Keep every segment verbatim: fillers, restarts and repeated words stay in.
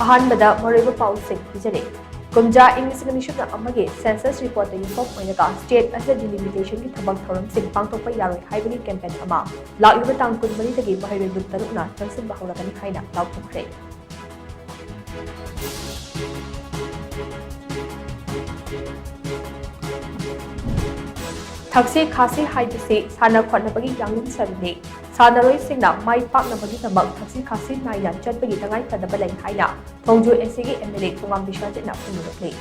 ꯑꯍꯥꯟꯕꯗ ꯃꯔꯨꯑꯣꯏꯕ ꯄꯥꯎꯁꯤꯡ ꯄꯤꯖꯔꯤ꯫ ꯀꯨꯝꯖꯥ ꯏꯪ ꯂꯤꯁꯤꯡ ꯑꯅꯤ ꯁꯨꯞꯅ ꯑꯃꯒꯤ census reportꯇ ꯌꯨꯝꯐꯝ ꯑꯣꯏꯔꯒ state ꯑꯁꯤꯗ delimitationꯒꯤ ꯊꯕꯛ ꯊꯧꯔꯝꯁꯤꯡ ꯄꯥꯡꯊꯣꯛꯄ ꯌꯥꯔꯣꯏ ꯍꯥꯏꯕꯒꯤ campaign ꯑꯃ ꯂꯥꯛꯂꯤꯕ ꯇꯥꯡ ꯀꯨꯟꯃꯔꯤꯗꯒꯤ ꯃꯍꯩꯔꯣꯏ ꯂꯨꯞ ꯇꯔꯨꯛꯅ ꯆꯪꯁꯤꯟꯕ ꯍꯧꯔꯒꯅꯤ ꯍꯥꯏꯅ ꯂꯥꯎꯊꯣꯛꯈ꯭ꯔꯦ꯫ ꯊꯛꯁꯤ ꯈꯥꯁꯤ ꯍꯥꯏꯕꯁꯤ ꯁꯥꯟꯅ ꯈꯣꯠꯅꯕꯒꯤ ꯌꯥꯡꯂꯦꯟ ꯁꯔꯨꯅꯤ꯫ ꯁꯥꯟꯅꯔꯣꯏꯁꯤꯡꯅ ꯃꯥꯏ ꯄꯥꯛꯅꯕꯒꯤꯗꯃꯛ ꯊꯛꯁꯤ ꯈꯥꯁꯤ ꯅꯥꯏꯅ ꯆꯠꯄꯒꯤ ꯇꯉꯥꯏꯐꯗꯕ ꯂꯩ ꯍꯥꯏꯅ ꯊꯣꯡꯖꯨ ACꯒꯤ MLA ꯈꯣꯡꯉꯥꯝ ꯕꯤꯁ꯭ꯋꯖꯤꯠꯅ ꯐꯣꯡꯗꯣꯛꯂꯤ꯫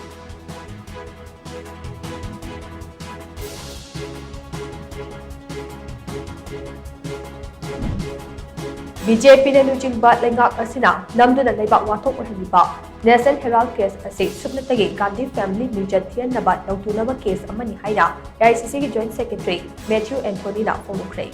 BJPꯅ ꯂꯨꯆꯤꯡꯕ ꯂꯩꯉꯥꯛ ꯑꯁꯤꯅ ꯅꯝꯗꯨꯅ ꯂꯩꯕꯥꯛ ꯋꯥꯊꯣꯛ ꯑꯣꯏꯍꯜꯂꯤꯕ National Herald case ꯑꯁꯤ ꯁꯨꯞꯅꯇꯒꯤ ꯒꯥꯟꯙꯤ family ꯃꯤꯡꯆꯠ ꯊꯤꯍꯟꯅꯕ ꯇꯧꯊꯣꯛꯅꯕ case ꯑꯃꯅꯤ ꯍꯥꯏꯅ AICCꯒꯤ Joint Secretary Matthew Anthonyꯅ ꯐꯣꯡꯗꯣꯛꯈ꯭ꯔꯦ꯫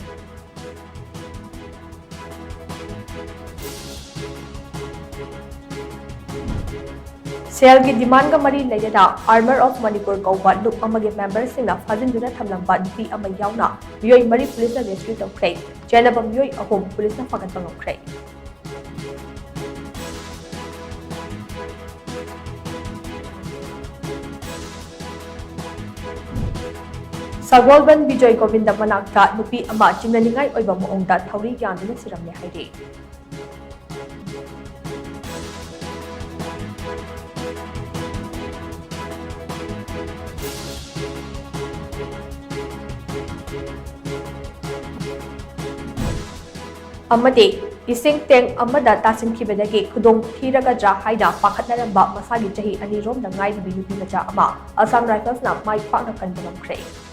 ꯁꯦꯜꯒꯤ demandꯒ ꯃꯔꯤ ꯂꯩꯅꯅ Armor of Manipur ꯀꯧꯕ ꯂꯨꯞ ꯑꯃꯒꯤ memberꯁꯤꯡꯅ ꯐꯥꯖꯤꯟꯗꯨꯅ ꯊꯝꯂꯝꯕ ꯅꯨꯄꯤ ꯑꯃ ꯌꯥꯎꯅ ꯃꯤꯑꯣꯏ ꯃꯔꯤ ꯄꯨꯂꯤꯁꯅ rescue ꯇꯧꯈ꯭ꯔꯦ꯫ ꯆꯦꯟꯅꯕ ꯃꯤꯑꯣꯏ ꯑꯍꯨꯝ ꯄꯨꯂꯤꯁꯅ ꯐꯥꯒꯠꯄ ꯉꯝꯈ꯭ꯔꯦ꯫ ꯁꯒꯣꯜꯕꯟ ꯕꯤꯖꯣꯏ ꯒꯣꯕꯤꯟꯗ ꯃꯅꯥꯛꯇ ꯅꯨꯄꯤ ꯑꯃ ꯆꯤꯡꯅꯅꯤꯡꯉꯥꯏ ꯑꯣꯏꯕ ꯃꯑꯣꯡꯗ ꯊꯧꯔꯤ ꯌꯥꯟꯗꯨꯅ ꯁꯤꯔꯝꯂꯦ ꯍꯥꯏꯔꯤ꯫ ꯑꯃꯗꯤ ꯏꯁꯤꯡ tank ꯑꯃꯗ ꯇꯥꯁꯤꯟꯈꯤꯕꯗꯒꯤ ꯈꯨꯗꯣꯡ ꯊꯤꯔꯒꯗ꯭ꯔꯥ ꯍꯥꯏꯅ ꯄꯥꯈꯠꯅꯔꯝꯕ ꯃꯁꯥꯒꯤ ꯆꯍꯤ ꯑꯅꯤꯔꯣꯝꯗ ꯉꯥꯏꯔꯤꯕꯤ ꯅꯨꯄꯤ ꯃꯆꯥ ꯑꯃ Assam Riflesꯅ ꯃꯥꯏ ꯄꯥꯛꯅ ꯀꯟꯕ ꯉꯝꯈ꯭ꯔꯦ꯫